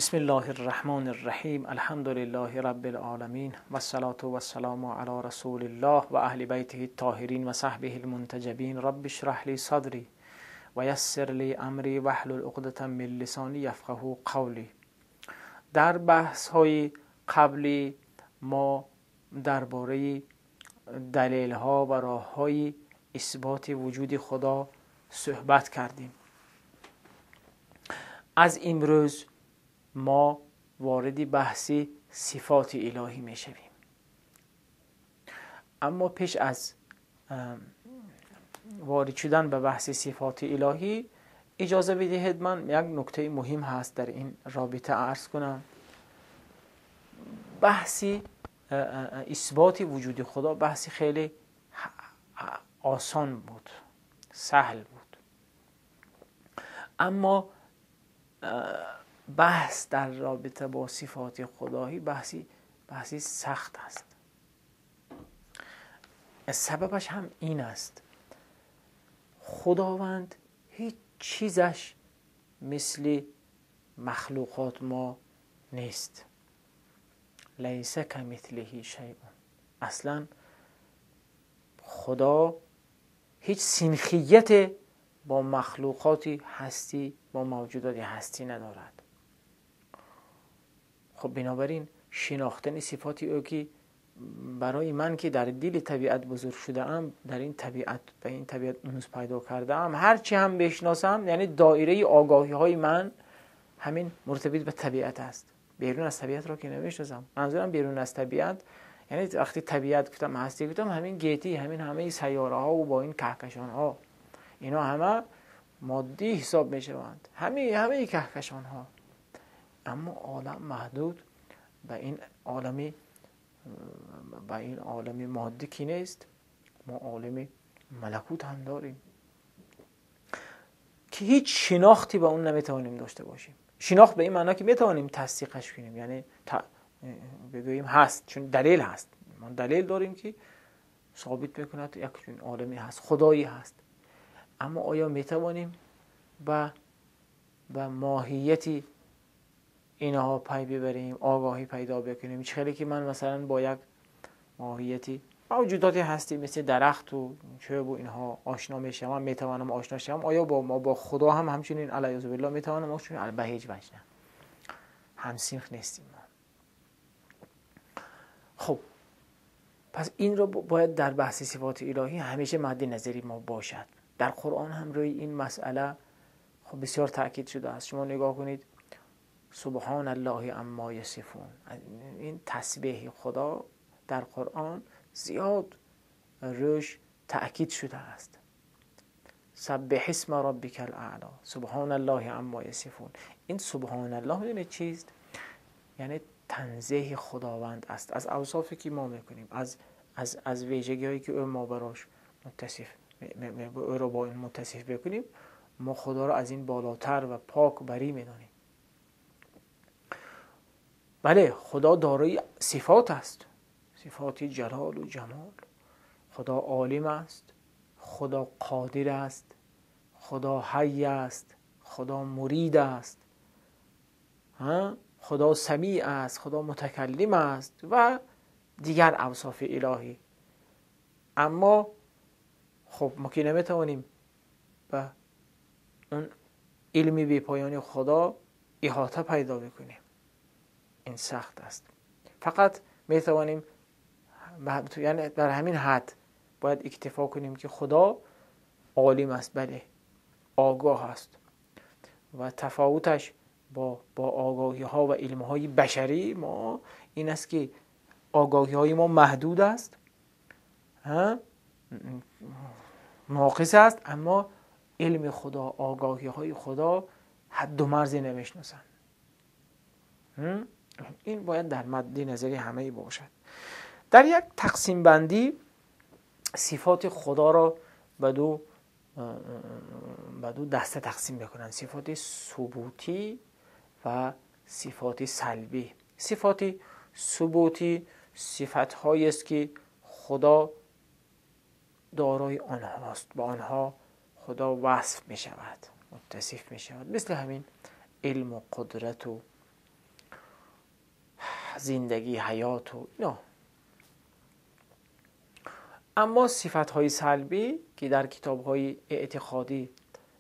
بسم الله الرحمن الرحیم. الحمد لله رب العالمین و الصلاة و السلام علی رسول الله و اهل بیته الطاهرین و صحبه المنتجبین. رب اشرح لی صدری و یسر لی امری واحلل عقدة من لسانی یفقهوا قولی. در بحث های قبلی ما درباره دلیل ها و راه های اثبات وجود خدا صحبت کردیم. از امروز ما وارد بحث صفات الهی می شویم. اما پیش از وارد شدن به بحث صفات الهی اجازه بدهید من یک نکته مهم هست در این رابطه عرض کنم. بحث اثبات وجود خدا بحث خیلی آسان بود، سهل بود، اما بحث در رابطه با صفات خدایی بحثی سخت است. سببش هم این است، خداوند هیچ چیزش مثل مخلوقات ما نیست. لیس کمثله شیء. اصلا خدا هیچ سنخیت با مخلوقات هستی، با موجودات هستی ندارد. خب بنابراین شناختن صفات او که برای من که در دل طبیعت بزرگ شده ام، در این طبیعت به این طبیعت انس پیدا کرده ام، هرچی هم بشناسم، یعنی دایره آگاهی های من همین مرتبط به طبیعت است. بیرون از طبیعت را که نمیشناسم. منظورم بیرون از طبیعت یعنی وقتی طبیعت گفتم، هستی گفتم، همین گیتی، همین همه سیاره ها و با این کهکشان ها، اینا همه مادی حساب میشوند، همه کهکشان ها. اما عالم محدود به این عالمی، به این عالم مادی که نیست، ما عالم ملکوت هم داریم که هیچ شناختی به اون نمیتوانیم داشته باشیم. شناخت به این معنا که میتوانیم تصدیقش کنیم، یعنی بگوییم هست، چون دلیل هست. ما دلیل داریم که ثابت میکند یک چنین عالمی هست، خدایی هست. اما آیا میتوانیم به ماهیت اینها پی ببریم، آگاهی پیدا بکنیم؟ چه که من مثلا با یک ماهیتی موجوداتی هستی مثل درخت و چوب و اینها آشنا میشم، میتوانم آشنا شم. آیا با ما با خدا هم همچنین علیه بالله میتوانم آشنا شم؟ به هیچ وجه نه، همسنخ نیستیم ما. خب پس این رو باید در بحث صفات الهی همیشه مد نظری ما باشد. در قرآن هم روی این مسئله خب بسیار تاکید شده است. شما نگاه کنید، سبحان الله عما یصفون، این تسبیح خدا در قرآن زیاد روش تأکید شده است. سبح اسم ربک الاعلی، سبحان الله عما یصفون. این سبحان الله میدونید چیست؟ یعنی تنزیه خداوند است از اوصافی که ما میکنیم، از ویژگی هایی که او ما براش متصف، او رو با این متصف بکنیم، ما خدا رو از این بالاتر و پاک بری میدانیم. بله، خدا دارای صفات است، صفات جلال و جمال. خدا عالم است، خدا قادر است، خدا حی است، خدا مرید است، خدا سمیع است، خدا متکلم است و دیگر اوصاف الهی. اما خب ما که نمیتوانیم به اون علمی بی پایان خدا احاطه پیدا بکنیم، این سخت است. فقط میتوانیم، یعنی در همین حد باید اکتفا کنیم که خدا عالم است، بله آگاه است، و تفاوتش با آگاهی ها و علم های بشری ما این است که آگاهی های ما محدود است، ناقص است، اما علم خدا، آگاهی های خدا حد و مرزی نمیشناسند. این باید در مد نظری همه باشد. در یک تقسیم بندی صفات خدا را به دو دسته تقسیم میکنند: صفات ثبوتی و صفات سلبی. صفات ثبوتی صفت هایی است که خدا دارای آنهاست، با آنها خدا وصف می شود، متصف می شود، مثل همین علم و قدرت و زندگی، حیات و اینا. اما صفت‌های سلبی که در کتاب‌های اعتقادی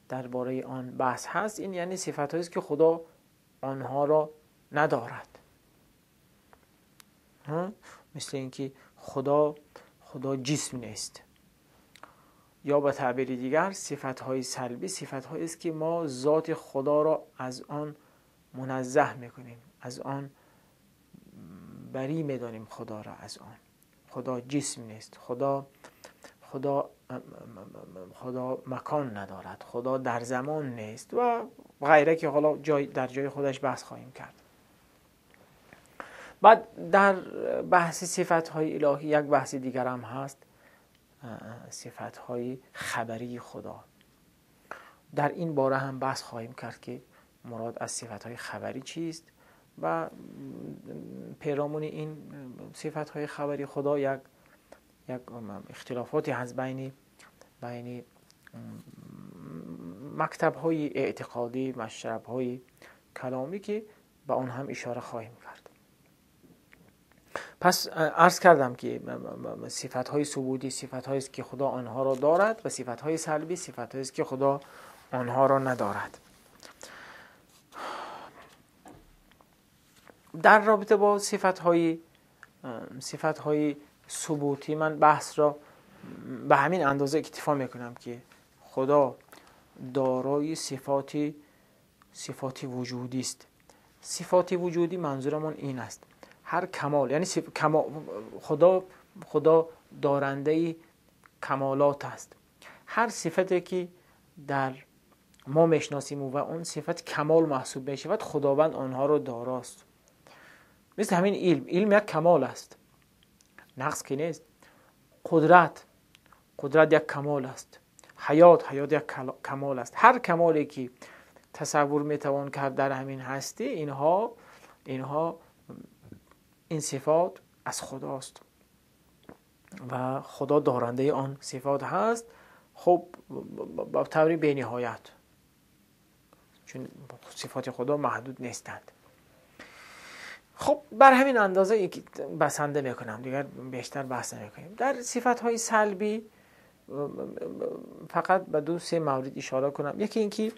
درباره آن بحث هست، این یعنی صفت‌هایی است که خدا آنها را ندارد. مثل اینکه خدا جسم نیست، یا به تعبیر دیگر صفت‌های سلبی صفت‌هایی است که ما ذات خدا را از آن منزه می‌کنیم، از آن بری می‌دانیم خدا را از آن. خدا جسم نیست، خدا مکان ندارد، خدا در زمان نیست و غیره که حالا در جای خودش بحث خواهیم کرد. بعد در بحث صفت‌های الهی یک بحث دیگر هم هست، صفت‌های خبری خدا. در این باره هم بحث خواهیم کرد که مراد از صفت‌های خبری چیست و پیرامون این صفت‌های خبری خدا یک اختلافاتی هست بین مکتب‌های اعتقادی، مشرب‌های کلامی که به آن هم اشاره خواهیم کرد. پس عرض کردم که صفت‌های ثبوتی صفت‌هایی است که خدا آنها را دارد و صفت‌های سلبی صفت‌هایی است که خدا آنها را ندارد. در رابطه با صفت‌های ثبوتی من بحث را به همین اندازه اکتفا میکنم که خدا دارای صفات وجودی است. صفات وجودی منظورمون این است، هر کمال، یعنی خدا دارنده کمالات است. هر صفتی که در ما میشناسیم و اون صفت کمال محسوب میشود، خداوند آنها را داراست. مثل همین علم یک کمال است، نقص که نیست. قدرت یک کمال است. حیات یک کمال است. هر کمالی که تصور میتوان کرد در همین هستی، اینها این صفات از خداست و خدا دارنده آن صفات هست. خب به طور بی‌نهایت، چون صفات خدا محدود نیستند. خب بر همین اندازه بسنده میکنم، دیگر بیشتر بحث نمیکنیم. در صفت‌های سلبی فقط به 2-3 مورد اشاره کنم. یکی اینکه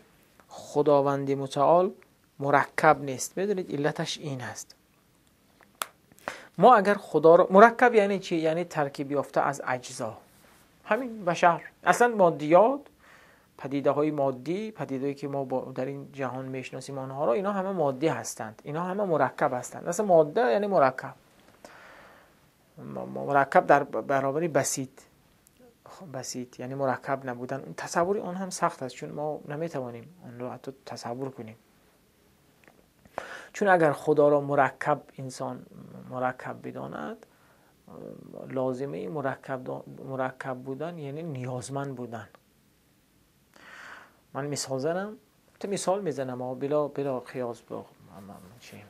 خداوند متعال مرکب نیست. میدونید علتش این است، ما اگر خدا را مرکب یعنی چی؟ یعنی ترکیب یافته از اجزا. همین بشر، اصلا مادیات، پدیده های مادی، پدیده‌ای که ما در این جهان میشناسیم آنها را، اینا همه مادی هستند، اینا همه مرکب هستند. اصلا ماده یعنی مرکب، مرکب در برابر بسیط یعنی مرکب نبودن. تصور آن هم سخت است، چون ما نمیتوانیم آن را حتی تصور کنیم. چون اگر خدا را مرکب، انسان مرکب بداند، لازمه مرکب بودن یعنی نیازمند بودن. من مثال زنم، تو مثال میزنم بلا قیاس با چی.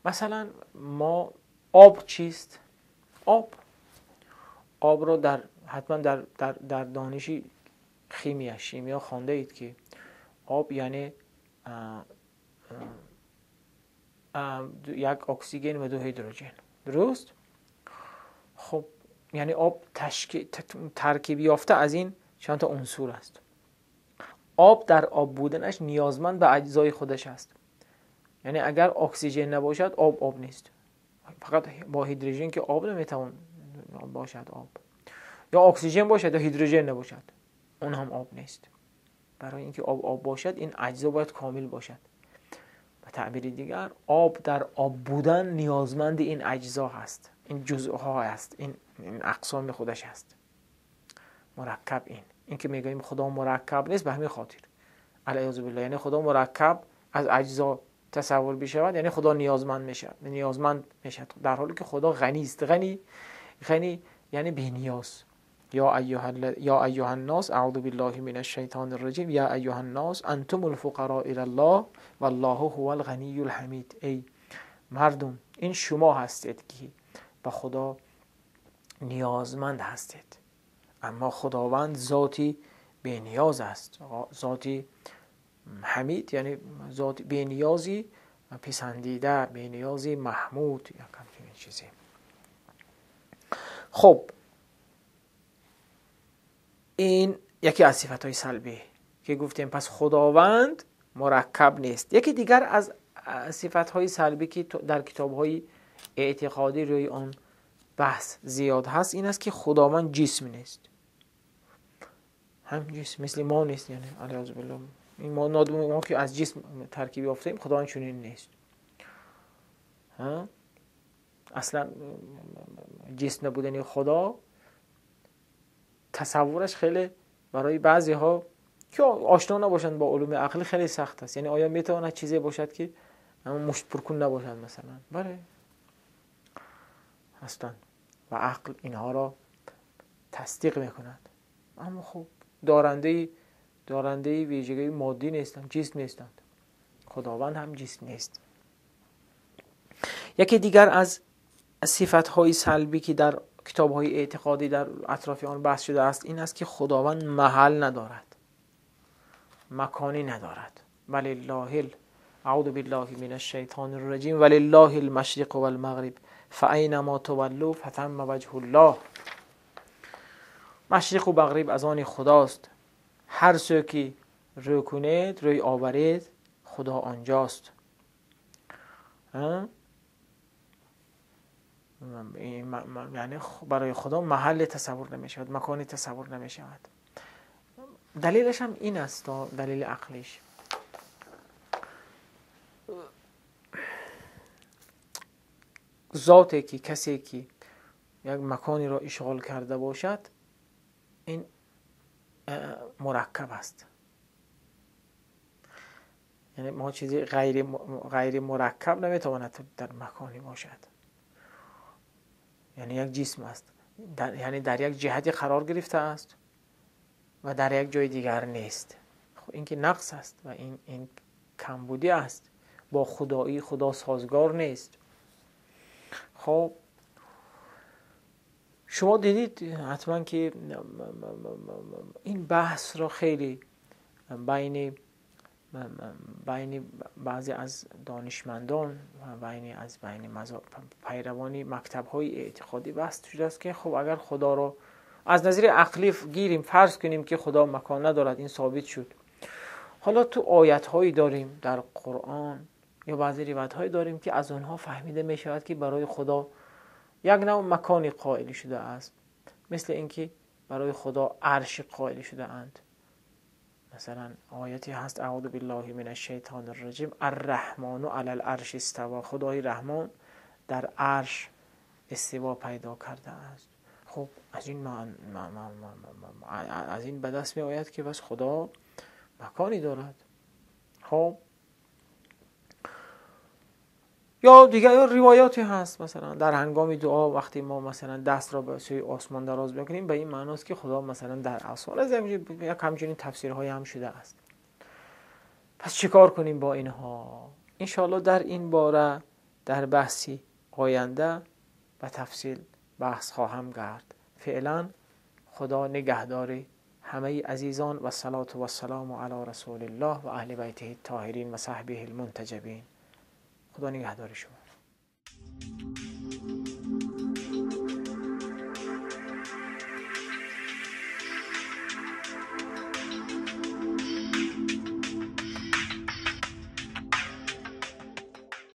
مثلا ما آب چیست؟ آب رو در حتما در دانش شیمیا خوانده اید که آب یعنی یک اکسیژن و 2 هیدروژن، درست؟ خب یعنی آب ترکیب یافته از این چند تا عنصر است. آب در آب بودنش نیازمند به اجزای خودش است. یعنی اگر اکسیژن نباشد آب نیست. فقط با هیدروژن که آب نمیتوان باشد آب، یا اکسیژن باشد یا هیدروژن نباشد اون هم آب نیست. برای اینکه آب باشد این اجزا باید کامل باشد. به تعبیر دیگر آب در آب بودن نیازمند این اجزا هست، این جزءها هست، این اقسام خودش هست. مرکب این که میگوییم خدا مرکب نیست به همین خاطر، العیاذ بالله، یعنی خدا مرکب از اجزا تصور بشود یعنی خدا نیازمند میشد، در حالی که خدا غنی است. غنی یعنی بی نیاز. یا ایها الناس اعوذ بالله من الشیطان الرجیم یا ایها الناس انتم الفقراء الی الله والله هو الغنی الحمید. ای مردم، این شما هستید که به خدا نیازمند هستید، اما خداوند ذاتی بی نیاز است، ذاتی حمید یعنی ذات بی نیازی писандида, бениёзи маҳмуд, як ҳамчунин чизе. Хуб, ин яке аз сифатҳои салбӣ ки гуфтем, пас Худованд мураккаб нест. Яке дигар аз сифатҳои салбӣ ки дар китобҳои эътиқодӣ рӯи он баҳс зиёд ҳаст, ин аст ки Худованд ҷисм нест. Ҳам ҷисм мисли мо нест, яъне аъузу биллаҳ, ин мо ки аз ҷисм таркиб ёфтаем, Худованд чунин нест. Аслан ҷисм набудани Худо тасаввураш хеле барои баъзеҳо ки ошно набошанд бо улуми ақлӣ хеле сахт аст. Яъне оё метавонад чизе бошад ки мушт пуркун набошад масалан? Бале, ҳастанд ва ақл инҳоро тасдиқ мекунад. Аммо хуб, дорандаи вижагии моддӣ нестанд, ҷисм нестанд. Худованд ҳам ҷисм нест. Яке дигар аз сифатҳои салбӣ ки дар китобҳои эътиқодӣ дар атрофи он баҳс шудааст, ин аст ки Худованд маҳал надорад, маконӣ надорад. Валиллаҳил аъузу биллаҳи минаш шайтонир раҷим, валиллаҳил машриқу вал мағриб фаайнамо туваллу фатамма ваҷҳуллоҳ. Машриқу мағриб аз они Худост, ҳар сӯ ки рӯ кунед, рӯй оваред, Худо онҷост. Яъне барои Худо маҳалли тасаввур намешавад, макони тасаввур намешавад. Далелаш ҳам ин аст, далели ақлиш. Зоте ки касе ки як макониро ишғол карда бошад, ин мураккаб аст. Яъне мо чизи ғайри мураккаб наметавонад дар макони бошад. Яъне як ҷисм аст, яъне дар як ҷиҳате қарор гирифта аст ва дар як ҷои дигар нест. Хуб, ин ки нақс аст ва ин камбудӣ аст, бо худоии Худо созгор нест. Хуб, шумо дидед ҳатман ки ин баҳсро хеле байни баъзе аз донишмандон ва байни пайравони мактабҳои эътиқодӣ баҳс шудааст ки хуб, агар Худоро аз назари ақлӣ гирим, фарз кунем ки Худо макон надорад, ин собит шуд. Ҳоло ту оятҳое дорем дар Қуръон ё баъзе ривоятҳое дорем ки аз онҳо фаҳмида мешавад ки барои Худо як навъ макони қоил шудааст, мисли инки барои Худо арши қоил шудаанд. Масалан ояте ҳаст, аъузу биллаҳи минаш шайтонир раҷим, ар-раҳмону алал арши истава, Худои Раҳмон дар арш истиво пайдо кардааст. Хуб, аз ин ба даст меояд ки бас Худо макони дорад. Хуб, ё дигар ривояте ҳаст, масалан дар ҳангоми дуо вақте мо масалан дастро ба сӯи осмон дароз мекунем, ба ин маъност ки Худо масалан дар осмон аст. Як ҳамчунин тафсирҳое ҳам шудааст. Пас чӣ кор кунем бо инҳо? Иншоаллоҳ дар ин бора дар баҳси оянда ба тафсил баҳс хоҳам кард. Феълан Худо нигаҳдори ҳамаи азизон ва салоту вассалому ало расулиллоҳ ва аҳли байтиҳи тоҳирин ва саҳбиҳил мунтаҷабин. Худо нигаҳдори шумо.